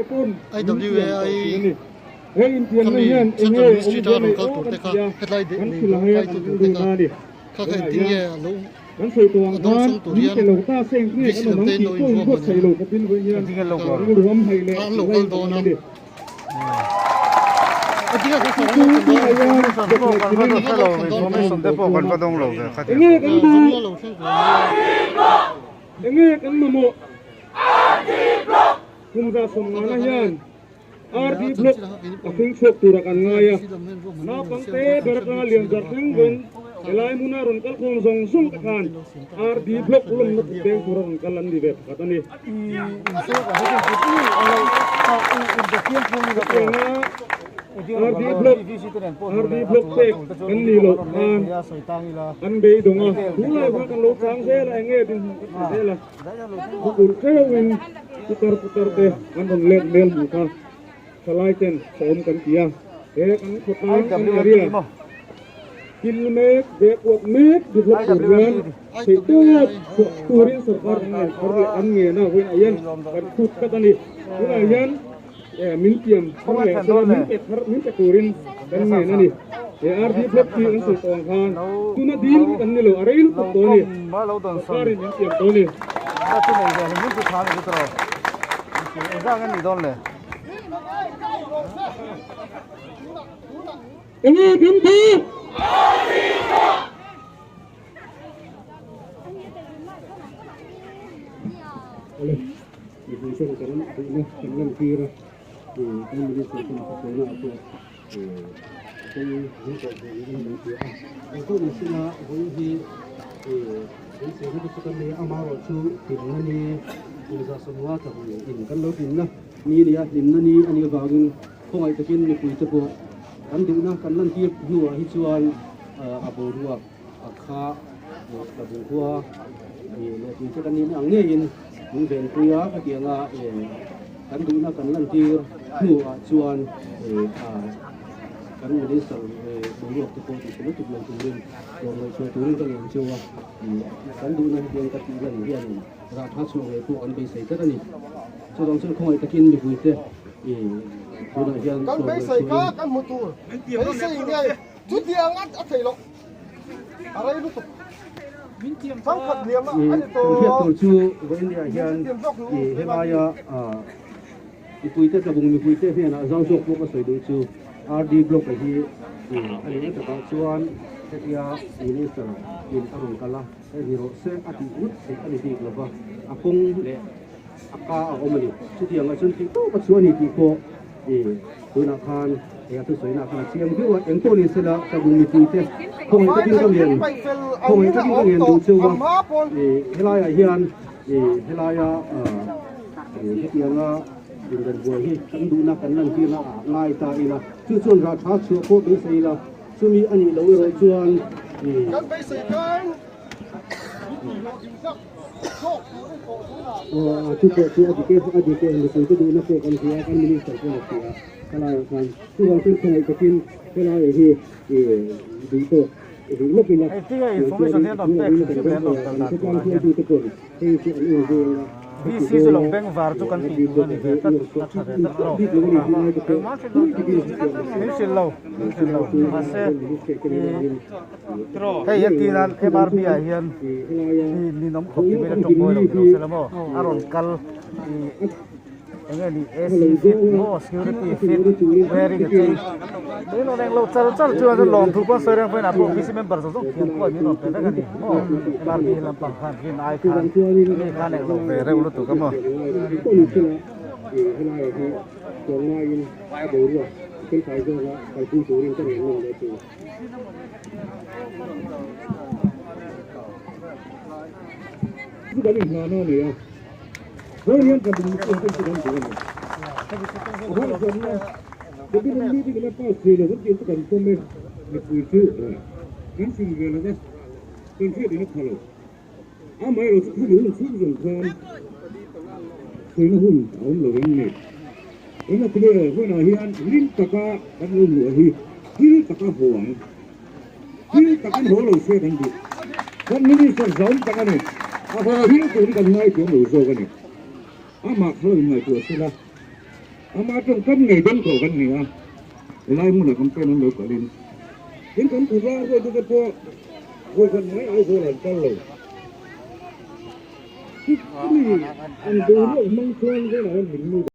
pawn min tiam tawh thin a IWAI ni. He intiamna khami hian Central enge Ministry awmzia tanga rawn nei kal aw tur kan te kha ti a, hetlai kan lei thil dawh ang e kai kan tu tur rilru te kha na a ni. kha kha Tunah engtin hian nge a lo kan sawi tawh ang a dawng khan sawng tur min hian pe lo ta se engtin nge VC kan awm lam ang te in tih lo pawh inruahman inbuatsaih em? lo khawpin vawiin hian Engtin nge lo kal? rilru am haih leh Kha an lo tih kal lai dawn kan a. awm a ni. Enge kan duh? Enge kan mamawh? Kum 150 hian RD Block a hring chhuak tura kan ngai a, naupangte ber atanga lian zar thleng vawiin helai hmuna rawn kal khawm zawng zawng te khan RD Block lawmna kut peng tura rawn kal an ni ve pakhat a ni. Chutianga RD Block RD Block pek kan nih loh khan an beidawng a, tunlai khan kan lo chang zel a, eng nge dinhmun kan ti zel a, bukul teuhin putar putar te an rawn let hmel hmuh kha thalai ten sawm kan ti a, he kan khawtlang kan area Thil mek backward mek develop tur hian theihtawp chhuah turin sorkar kan ngen thar leh an ngen a, vawiinah hian kan khut tlat a ni. Tunah hian min tiam thar leh sela min pe thar min pe turin kan ngen a ni. He RD block hi kan sawi tawh ang khan tuna dil hi kan ni lo, a rei lutuk tawh a ni. Sorkarin min tiam tawh a ni. Enge kan duh? Awle, mipui chuan kan duhna kan lantir a, kan minister chuan a thusawi naah pawh kawng min kawh hmuh niin kan hria a. Engpawh ni sela vawiin hi beiseina te chu kan nei a, amaherawhchu hlimna ni inzahsawmnga tla hmu in kan lo hlimna ni a ni a, hlimna ni a nih avangin Khawngaih takin mipuite pawh kan duhna kan lantir hnuah hi chuan a boruak a kha leh ka bunghua leh tuite kan nihna ang ngeiin min venpui a, hetianga kan duhna kan lantir hnuah chuan kan minister boruak te pawh tihchhe lutuk lo turin tlawmngaihchhuah turin ka ngen cheu a, kan duhna hetiang ka tih lan hian rah tha chhuah ngei pawh kan beisei tlat a ni. Chuvang chuan khawngaih takin mipuite tunah hian Kan beisei kha kan hmu tur beisei nge chutiang a theih loh a rei lutuk changkhat liam a ni Kan hriat tawh tur chu vawiin ah hian helaia mipuite tlabung mipuite hnenah zau zawk pawh ka sawi duh chu RD Block a hi a nih na takah chuan hetia Minister in a rawn kal a hei ni rawh se a tih ngawt theih a ni bik lova a kawng leh a ka a awm a ni. Chutiang ah chuan tih tawp a chhuah a ni tih pawh i tunah khan he a thusawi nah khan a chiang viau a, eng pawh ni sela ka bung mipui te khawngaih takin ka ngen khawngaih takin ka ngen duh cheu a, i helai ah hian i helaia i hetianga indan buai hi kan duhna kan lantirna ah ngai ta ila chu chuan rah tha chhuah pawh beisei ila chumi a nih loh erawh chuan i Kan beisei khan Chu pawh chu a dik e, a dik e, mipui te duhna pawh kan hria, kan minister pawh a hria helaiah khan chuvang chuan khawngaih takin helaiah hi duh tawk rih lawk ila tiang chuanin a chhungah rin kan ram pawh kan khawtlang hruaitute pawh hei chu an ur zui ang a, heti zawnga RD pawh hi an rawn chhuah bik lo a ni tih lai te pawh tui takin hriat a ni. Hei entir nan MRB ah hian mi ninawm khawp ti mai la tawng mawi lo ni lo se la maw a rawn kal ih eng nge ni AC fit maw security fit wearing a chei min rawn englo char char chuan chuan lawmthu pawh an sawi reng pawhin ah pawh VC member zawng zawng thiam khuai min rawn pe vek a ni maw MRB lampang khan rin ai khan mi khan englo ve reuh lutuk a maw. Chu kan inhlan a nei a, vawiin hian kan duh chu kan kan duh a ni. A harsatna cabinet meeting in a pass thei lo kan tih chu kan pawm e, mipui chu kan fing ve lo va, kan hriat in a pha lo. Amaherawh chu khami hun chhung zawng khan sawina hun a awm lo em ni? Engati nge vawiinah hian hlim taka kan lo hmuh hi thil taka haw ang? Thil takin haw lo se kan duh. Kan Minister zaum tak a ni. A haw hil turin kan ngaithiam lo zawk a ni. Amah kha lo inngaihtuah sela. Ama tawngkam ngei deuh tawh kan ni a, helai hmunah campaign an lo kalin tin kan khawtlang hruaitute pawh vawikhat mai Aizawl an kal lo. Chumi an boruak hmang chuan vawiinah hian min lut a.